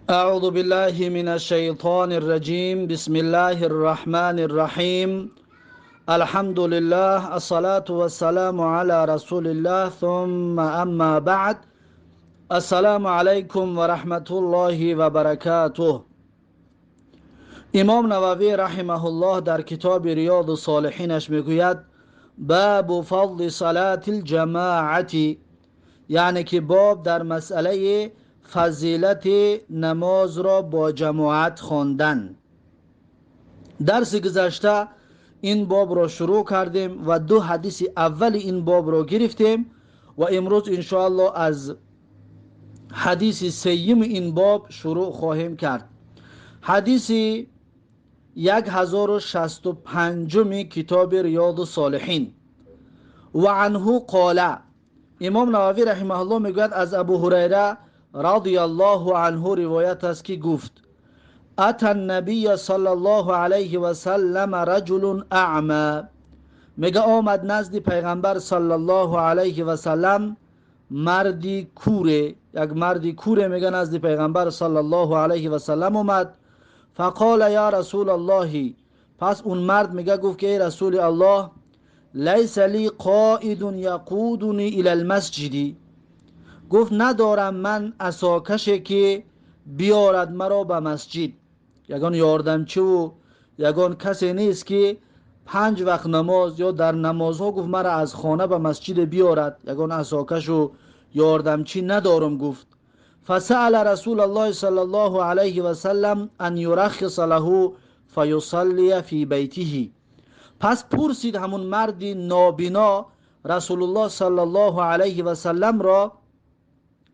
أعوذ بالله من الشيطان الرجيم. بسم الله الرحمن الرحيم. الحمد لله، الصلاة والسلام على رسول الله، ثم أما بعد. السلام عليكم ورحمة الله وبركاته. امام نووی رحمه الله در کتاب ریاض الصالحینش میگوید: باب فضل صلاة الجماعة، یعنی که باب در مسئله فضیلت نماز را با جماعت خواندن. درس گذشته این باب را شروع کردیم و دو حدیث اول این باب را گرفتیم و امروز انشاءالله از حدیث سیم این باب شروع خواهیم کرد. حدیث 1065 کتاب ریاض الصالحین. و عنه قال، امام نووی رحمه الله میگوید از ابو هریره رضی الله عنه روایت است که گفت: اتى النبی صلی الله علیه و سلم رجل اعمى. میگه آمد نزد پیغمبر صلی الله علیه و سلم مردی کوره، یک مردی کوره میگه نزد پیغمبر صلی الله علیه و سلم اومد. فقال یا رسول الله، پس اون مرد میگه گفت که ای رسول الله، لیس لی قائد یقودنی الی المسجد. گفت ندارم من عصاکشه که بیارد مرا به مسجد، یگان یاردمچی و یگان کسی نیست که پنج وقت نماز یا در نمازها گفت مرا از خانه به مسجد بیارد، یگان عصاکش و یاردمچی ندارم. گفت فسأل رسول الله صلی الله علیه و سلم ان یرخص له فیصلی فی بیته. پس پرسید همون مرد نابینا رسول الله صلی الله علیه و سلم را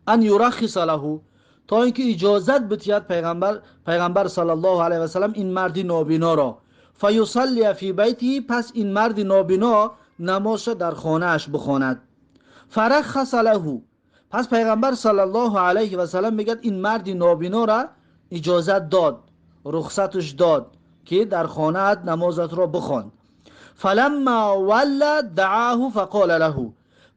ان یرخص له، تا اینکه اجازت بدهد پیغمبر صلی الله علیه و سلم این مرد نابینا را، فیصلی فی بیته، پس این مرد نابینا نمازش در خانه اش بخواند. فرخص له، پس پیغمبر صلی الله علیه و سلم میگه این مرد نابینا را اجازت داد، رخصتش داد که در خانه نمازت را بخوان. فلما ولا دعاه فقال له،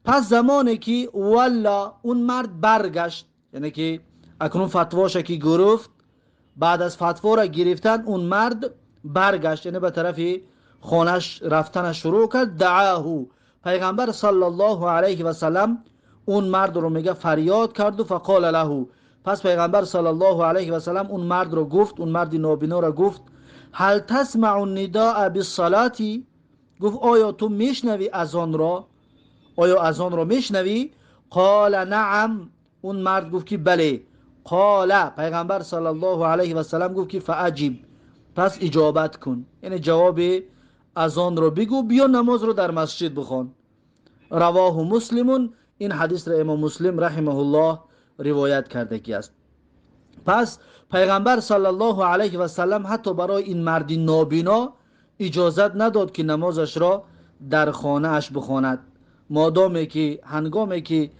پس زمانی که ولا اون مرد برگشت، یعنی که اکنون فتواش که گرفت، بعد از فتوا را گرفتن اون مرد برگشت، یعنی به طرف خانهش رفتن شروع کرد. دعاه، پیغمبر صلی الله علیه و سلم اون مرد رو میگه فریاد کرد و فقال له، پس پیغمبر صلی الله علیه و سلم اون مرد رو گفت، اون مرد نابینا رو گفت: هل تسمع النداء بالصلاة؟ گفت آیا تو میشنوی اذان را؟ آیا اذان را میشنوی؟ قال نعم، اون مرد گفت که بله. قال، پیغمبر صلی الله علیه و سلم گفت که فاجب، پس اجابت کن، یعنی جواب اذان رو بگو، بیا نماز رو در مسجد بخوان. رواه مسلم، این حدیث را امام مسلم رحمه الله روایت کرده کی است. پس پیغمبر صلی الله علیه و سلم حتی برای این مرد نابینا اجازت نداد که نمازش را در خانه اش بخواند. مادامی که هنگامی که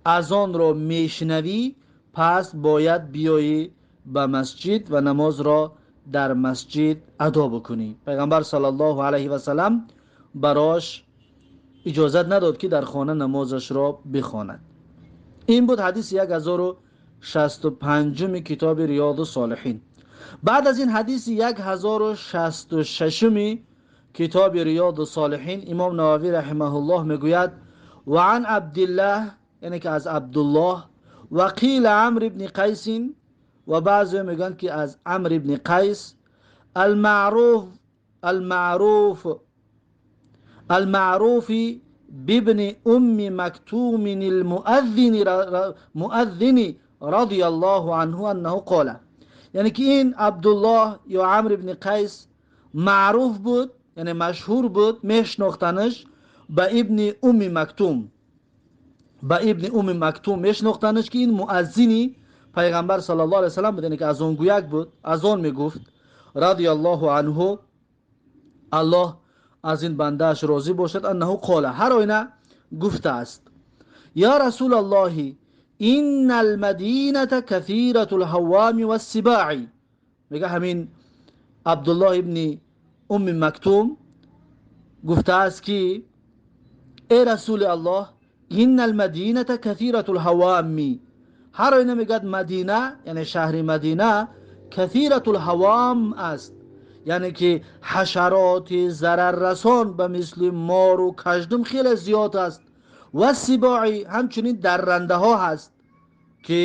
اذان را میشنوی پس باید بیایی به مسجد و نماز را در مسجد ادا بکنی. پیغمبر صلی الله علیه و سلم براش اجازت نداد که در خانه نمازش را بخواند. این بود حدیث 1065 کتاب ریاض الصالحین. بعد از این حدیث 1066 کتاب ریاض الصالحین امام نووی رحمه الله میگوید: و عن عبدالله، یعنی که از عبدالله، و قیل عمرو ابن قیس، و بعضی میگن که از عمرو ابن قیس، المعروف بابن ام مکتوم المؤذن رضی الله عنه انه قال، یعنی که این عبدالله یا عمرو ابن قیس معروف بود، یعنی مشهور بود، میشناختنش به ابن ام مکتوم، به ابن ام مکتوم میشناختنش که این مؤذنی پیغمبر صلی الله علیه و سلم بود، یعنی که از اون گویک بود، از اون میگفت. رضی الله عنه، الله از این بندهش راضی باشد. انه قال، هر آینه گفته است: یا رسول الله ان المدینه کثیرة الهوام والسباع. میگه همین عبدالله ابن ام مکتوم گفته است که ای رسول الله، ان المدینه کثیرة الهوام، Ҳар оина мегӯяд, Мадина, яъне шаҳри Мадина, касиратул ҳавом аст, яъне ки ҳашароти зараррасон ба мисли мору каждум хеле зиёд аст, ва сибои, ҳамчунин даррандаҳо ҳаст, ки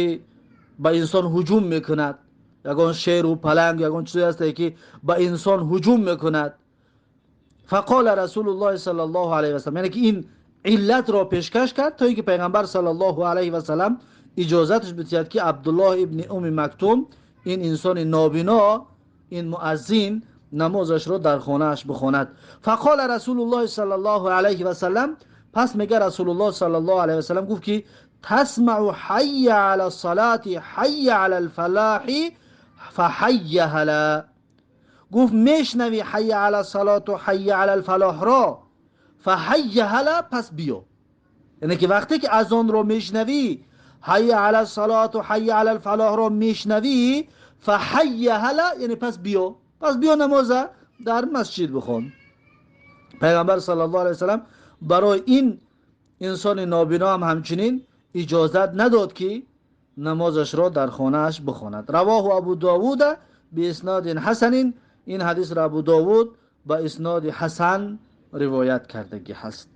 ба инсон ҳуҷум мекунад. Ягон шеру паланг, ягон чизе ҳасте, ки ба инсон ҳуҷум мекунад. Фақола Расулуллоҳи саллаллоҳу алайҳи васаллам, яъне ки ин иллатро пешкаш кард, то ин ки Пайғамбар саллаллоҳу алайҳи васаллам иҷозаташ бидиҳад, ки Абдуллоҳ ибни Уми Мактум, ин инсони нобино, ин муаззин, намозашро дар хонааш бихонад. Фақола Расулуллоҳи саллаллоҳу алайҳи васаллам, пас мега, Расулуллоҳ саллаллоҳу алайҳи васаллам гуфт, ки тасмау ҳайя ала салати, ҳайя ала лфалаҳи, фаҳайя ҳала. Гуфт, мешнавӣ ҳайя ала салату, ҳайя ала лфалоҳро, фаҳайя ҳала, пас биё. Яъне ки вақте ки азонро мешнавӣ, ҳайя ала салату, ҳайя ала лфалоҳро мешнавӣ, фаҳайя ҳала, яъне пас биё, пас биё, намоза дар масҷид бихон. Пайғамбар саллаллоҳу алайҳи васаллам барои ин инсони нобино ҳам ҳамчунин иҷозат надод, ки намозашро дар хонааш бихонад. Равоҳу Абу Довуда бииснодин ҳасанин. Ин ҳадисро Абу Довуд ба исноди ҳасан ривоят кардагӣ ҳаст.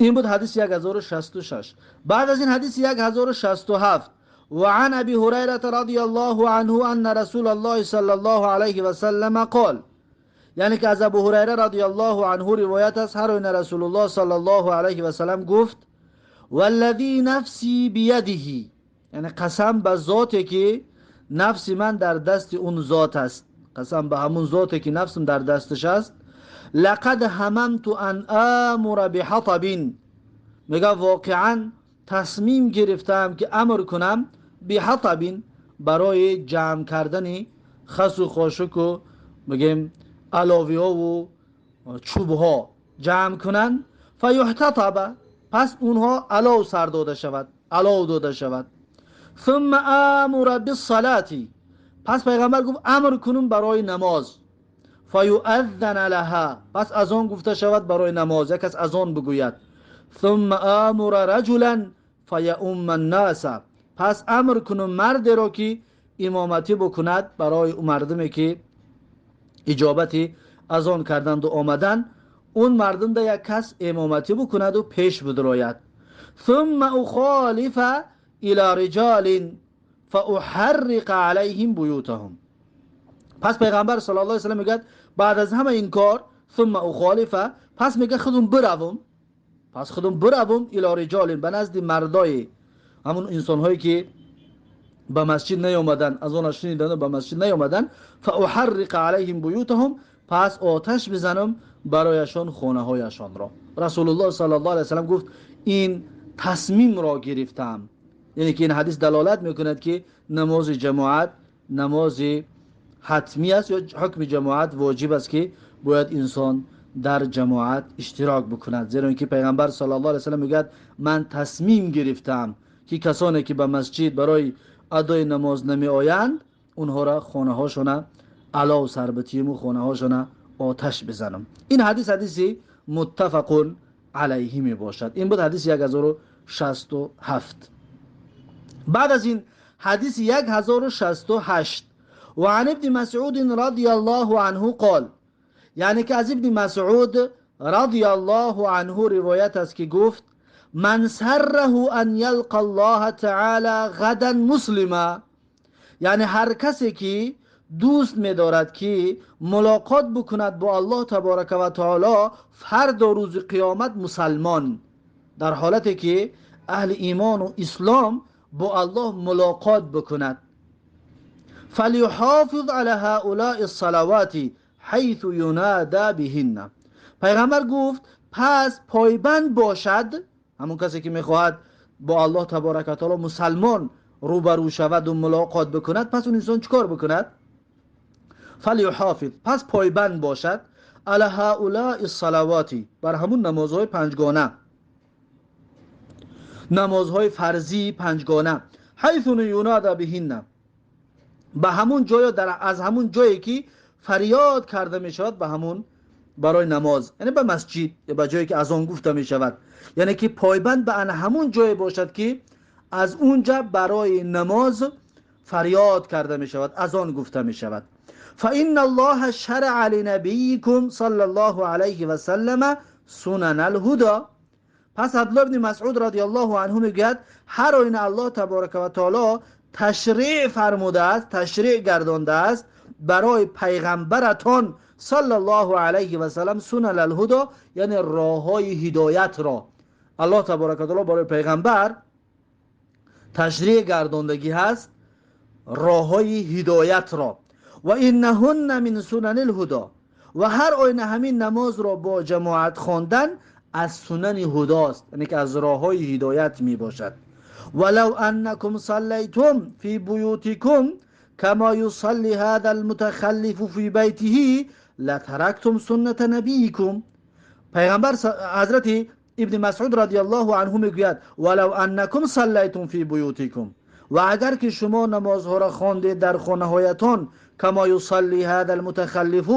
Ин буд ҳадиси 1066. Баъд аз ин ҳадиси 1067. وعن أبي هريرة رضي الله عنه أن رسول الله صلى الله عليه وسلم قال، یعنی که از ابو هریره رضی الله عنه روایت است، هر آینه رسول الله صلی الله علیه و سلم گفت: والذی نفسی بیده، یعنی قسم به ذاتی که نفس من در دست اون ذات است، قسم به همون ذاتی که نفسم در دستش است، لقد هممت ان آمر بحطب، میگه واقعا تصمیم گرفتم که امر کنم، بحطب، برای جمع کردن خس و خاشک و میگیم علاوی ها و چوب ها جمع کنن، فیحتطب، پس اونها علاو سر داده شود، علاو داده شود. ثم آمر بالصلاة، پس پیغمبر گفت امر کنم برای نماز، فیؤذن لها، پس از آن گفته شود برای نماز، یک کس از آن بگوید. ثم آمر رجلا فیؤم الناس، پس امر کنم مرد را که امامتی بکند برای مردمی که اجابتی از آن کردند و آمدن، اون مردم ده یک کس امامتی بکند و پیش بدراید. ثم اخالف الى رجال فاحرق علیهم بیوتهم. پس پیغمبر صلی الله علیه وسلم میگه بعد از همه این کار، ثم اخالف، پس میگه خودم بروم، پس خودم بروم، الى رجال، به نزد مردای، همون انسان هایی که به مسجد نیامدن، از آن شنیدن و به مسجد نیامدن، فاحرق علیهم بیوتهم، پس آتش بزنم برایشان خانه هایشان را. رسول الله صلی الله علیه وسلم گفت این تصمیم را گرفتم. یعنی که این حدیث دلالت میکند که نماز جماعت نماز حتمی است یا حکم جماعت واجب است که باید انسان در جماعت اشتراک بکند، زیرا اینکه پیغمبر صلی الله علیه وسلم میگوید من تصمیم گرفتم که کسانی که به مسجد برای ادای نماز نمی آیند، اونها را خانه هاشون علاو سر بتیم و خانه هاشون آتش بزنم. این حدیث حدیثی متفق علیه می باشد. این بود حدیث 1067. بعد از این حدیث 1068. وعن ابن مسعود رضی الله عنه قال، یعنی که از ابن مسعود رضی الله عنه روایت است که گفت: من سره ان یلقى الله تعالی غدا مسلما، یعنی هر کسی که دوست می‌دارد که ملاقات بکند با الله تبارک و تعالی فردا روز قیامت مسلمان، در حالتی که اهل ایمان و اسلام با الله ملاقات بکند، فلیحافظ علی هؤلاء الصلوات حیث ینادى بهن. پیغمبر گفت پس پایبند باشد همون کسی که میخواهد با الله تبارک و تعالی مسلمان روبرو شود و ملاقات بکند، پس اون انسان چیکار بکند؟ فلیحافظ، پس پایبند باشد، علی هؤلاء الصلوات، بر همون نمازهای پنجگانه، نمازهای فرضی پنجگانه، حیث ینادى بهن، به همون جای، در از همون جایی که فریاد کرده می شود به همون برای نماز، یعنی به مسجد یا به جایی که اذان گفته می شود، یعنی که پایبند به همون جای باشد که از اونجا برای نماز فریاد کرده می شود، اذان گفته می شود. فإن الله شرع لنبیکم صلی الله علیه و سلم سنن الهدی. پس عبدالله ابن مسعود رضی الله عنه میگوید هر آینه الله تبارک و تعالی تشریع فرموده است، تشریع گردانده است برای پیغمبرتان صلی الله علیه و سلم سنن الهدی، یعنی راههای هدایت را الله تبارک و تعالی برای پیغمبر تشریع گرداندگی هست، راههای هدایت را. و انهن من سنن الهدی، و هر آینه همین نماز را با جماعت خواندن از سنن هداست، یعنی که از راههای هدایت می باشد. ولو انکم صلیتم فی بیوتکم کما یصلی هذا المتخلف فی بیته لترکتم سنت نبیکم. پیغمبر حضرت ابن مسعود رضی الله عنه میگوید ولو انکم صلیتم فی بیوتکم، و اگر که شما نمازها را خواندید در خانه هایتان، کما یصلی هذا المتخلف،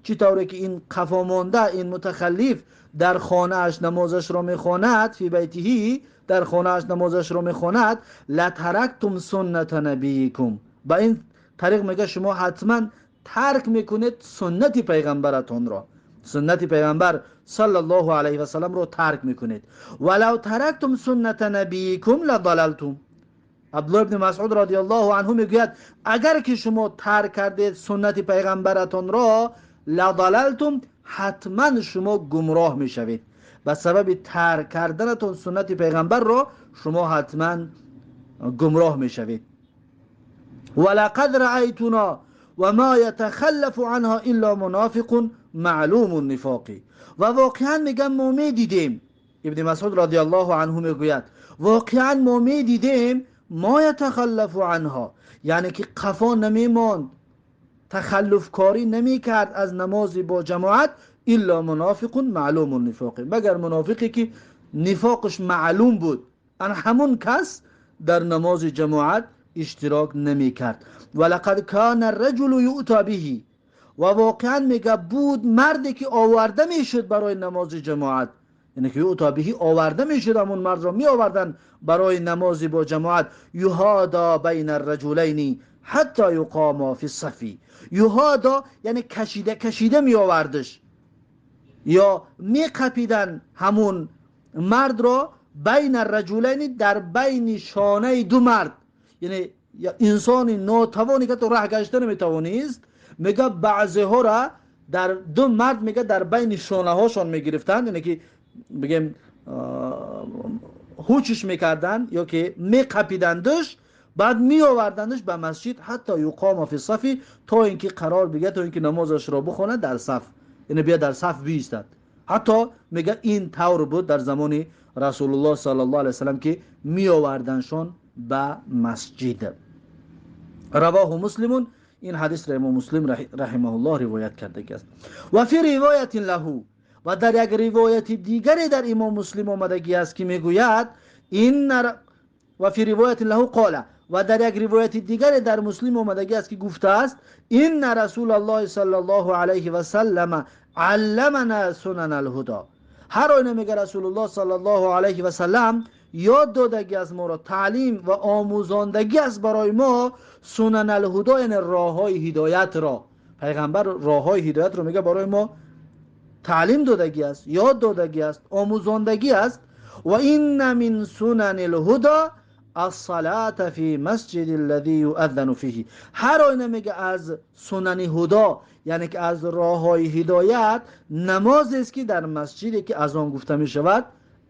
چطوری که این قفا مانده، این متخلف در خانه اش نمازش را میخواند، فی بیته، در خانه اش نمازش را میخواند، لترکتم سنت نبیکم. با این طریق میگه شما حتما ترک میکنید سنت پیغمبرتان را، سنت پیغمبر صلی الله علیه و سلم رو ترک میکنید. ولو ترکتم سنت نبیکم لضللتم. عبدالله ابن مسعود رضی الله عنه میگوید اگر که شما ترک کردید سنت پیغمبرتان را، لضللتم، حتما شما گمراه میشوید. به سبب ترک کردنتون سنت پیغمبر را شما حتما گمراه میشوید. ولقد رأیتنا و ما یتخلف عنها الا منافق معلوم النفاق. و واقعا میگم ما میدیدیم، ابن مسعود رضی الله عنه میگوید واقعا ما میدیدیم ما یتخلف عنها، یعنی که قفا نمیماند، تخلف کاری نمیکرد از نماز با جماعت، الا منافق معلوم النفاق، مگر منافقی که نفاقش معلوم بود، ان همون کس در نماز جماعت اشتراک نمیکرد. ولقد کان الرجل یؤتی به، و واقعا میگه بود مردی که آورده میشد برای نماز جماعت، یعنی که یؤتی به آورده میشد، همون مرد را می آوردن برای نماز با جماعت. یهادا بین الرجلین حتی یقاما فی الصف. یهادا یعنی کشیده کشیده می آوردش یا می قپیدن همون مرد را، بین الرجلین در بین شانه دو مرد، یعنی انسان ناتوانی که تو راه گشته نمیتوانیست، میگه بعضی ها را در دو مرد میگه در بین شانه هاشون میگرفتن، یعنی که بگیم هوچش میکردن یا که میقپیدندش، بعد میآوردندش به مسجد، حتی یقام فی الصف، تا اینکه قرار بگیره، تا اینکه نمازش را بخونه در صف، یعنی بیا در صف بیستد. حتی میگه این طور بود در زمان رسول الله صلی الله علیه وسلم که میآوردنشون به مسجد. رواه مسلم، این حدیث را امام مسلم رحمه الله روایت کرده است. و فی روایت له، و در یک روایت دیگری در امام مسلم آمدگی است که میگوید این و فی روایت له قال، و در یک روایت دیگری در مسلم آمدگی است که گفته است ان رسول الله صلی الله علیه و سلم علمنا سنن الهدی. هر آینه میگه رسول الله صلی الله علیه و سلم یاد دادگی از ما را، تعلیم و آموزاندگی است برای ما سنن الهدی، یعنی راههای هدایت را. پیغمبر راههای هدایت را میگه برای ما تعلیم دادگی است، یاد دادگی است، آموزاندگی است. و این من سنن الهدی الصلاة فی مسجد الذی یؤذن فیه. هر آینه میگه از سنن هدی، یعنی که از راههای هدایت، نماز است که در مسجدی که اذان گفته میشود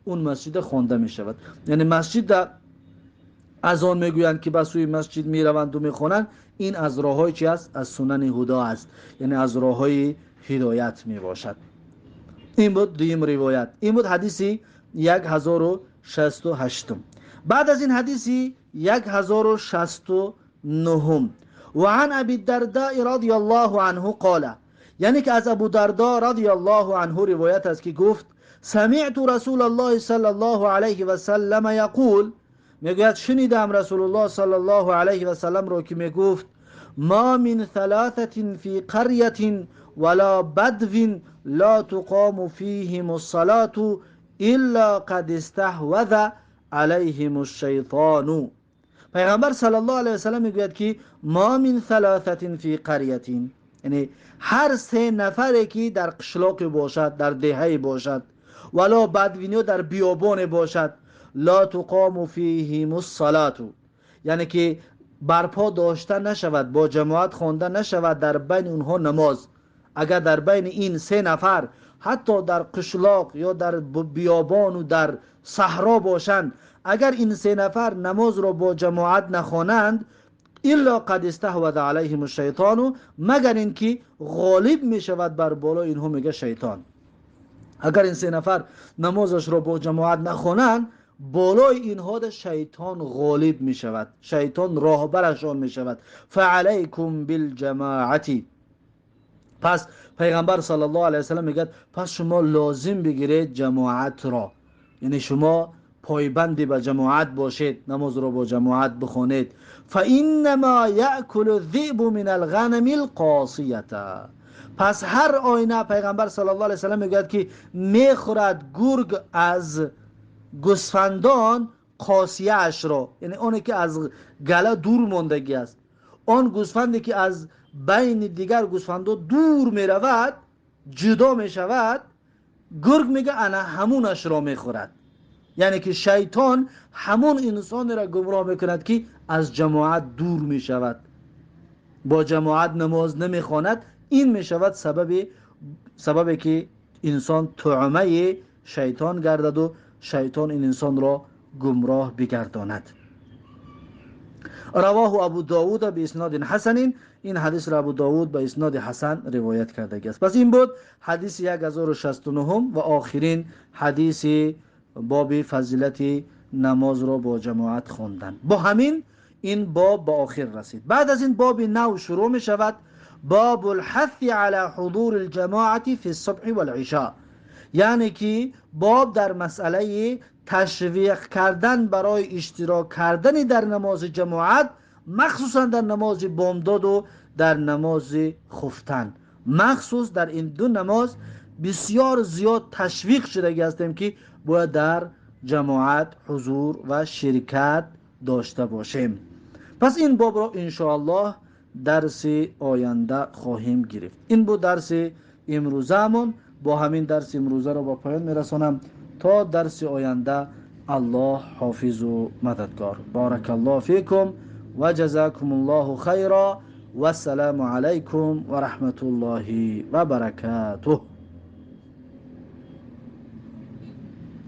اون مسجد خوانده می شود. یعنی مسجد در اذان میگویند که به سوی مسجد میروند و میخوانند، این از راههای چی است؟ از سنن هدی است، یعنی از راههای هدایت می باشد. این بود دویم روایت، این بود حدیثی 1068. بعد از این حدیثی 1069، و عن ابی الدرداء رضی الله عنه قال، یعنی که از ابو درداء رضی الله عنه روایت است که گفت سمعت رسول الله صلی الله علیه و سلم یقول، میگوید شنیدم رسول الله صلی الله علیه و سلم را که میگفت ما من ثلاثة فی قریة ولا بدو لا تقام فیهم الصلاة الا قد استحوذ عليهم الشيطان. پیغمبر صلی الله علیه وسلم میگوید که ما من ثلاثة فی قریة، یعنی هر سه نفری که در قشلاق باشد، در دهه باشد، ولا بدوینی در بیابان باشد، لا تقام فیهم الصلاة، یعنی که برپا داشته نشود، با جماعت خوانده نشود در بین اونها نماز. اگر در بین این سه نفر حتی در قشلاق یا در بیابان و در صحرا باشند، اگر این سه نفر نماز را با جماعت نخوانند، الا قد استحوذ علیهم الشیطان، مگر اینکه غالب می شود بر بالای اینها میگه شیطان. اگر این سه نفر نمازش را با جماعت نخوانند، بالای اینها ده شیطان غالب می شود، شیطان راهبرشان می شود. فعلیکم بالجماعت. پس پیغمبر صلی الله علیه وسلم میگه پس شما لازم بگیرید جماعت را، یعنی شما پایبندی به جماعت باشید، نماز را با جماعت بخوانید. فانما یاکل الذئب من الغنم القاصیه. پس هر آینه پیغمبر صلی الله علیه وسلم میگوید که میخورد گرگ از گوسفندان قاصیه اش را، یعنی آنی که از گله دور ماندگی است، آن گوسفندی که از بین دیگر گوسفندان دور میرود، جدا میشود، گرگ میگه انا همونش را میخورد. یعنی که شیطان همون انسان را گمراه میکند که از جماعت دور میشود، با جماعت نماز نمیخواند. این میشود سبب که انسان طعمه شیطان گردد و شیطان این انسان را گمراه بگرداند. رواه ابو داود به اسناد حسن. این حدیث را ابو داود به اسناد حسن روایت کرده است. پس این بود حدیث 1069 و آخرین حدیث باب فضیلت نماز را با جماعت خواندن. با همین این باب به آخر رسید. بعد از این باب نو شروع می شود، باب الحث على حضور الجماعة في الصبح والعشاء، یعنی که باب در مسئله تشویق کردن برای اشتراک کردن در نماز جماعت، مخصوصا در نماز بامداد و در نماز خفتن. مخصوص در این دو نماز بسیار زیاد تشویق شدگی هستیم که باید در جماعت حضور و شرکت داشته باشیم. پس این باب را انشاءالله درس آینده خواهیم گرفت. این بود درس امروزمون. با همین درس امروزه را با پایان میرسانم. تا درس آینده الله حافظ و مددگار. بارک الله فیکم و جزاکم الله خیرا و السلام علیکم و رحمت الله و برکاته.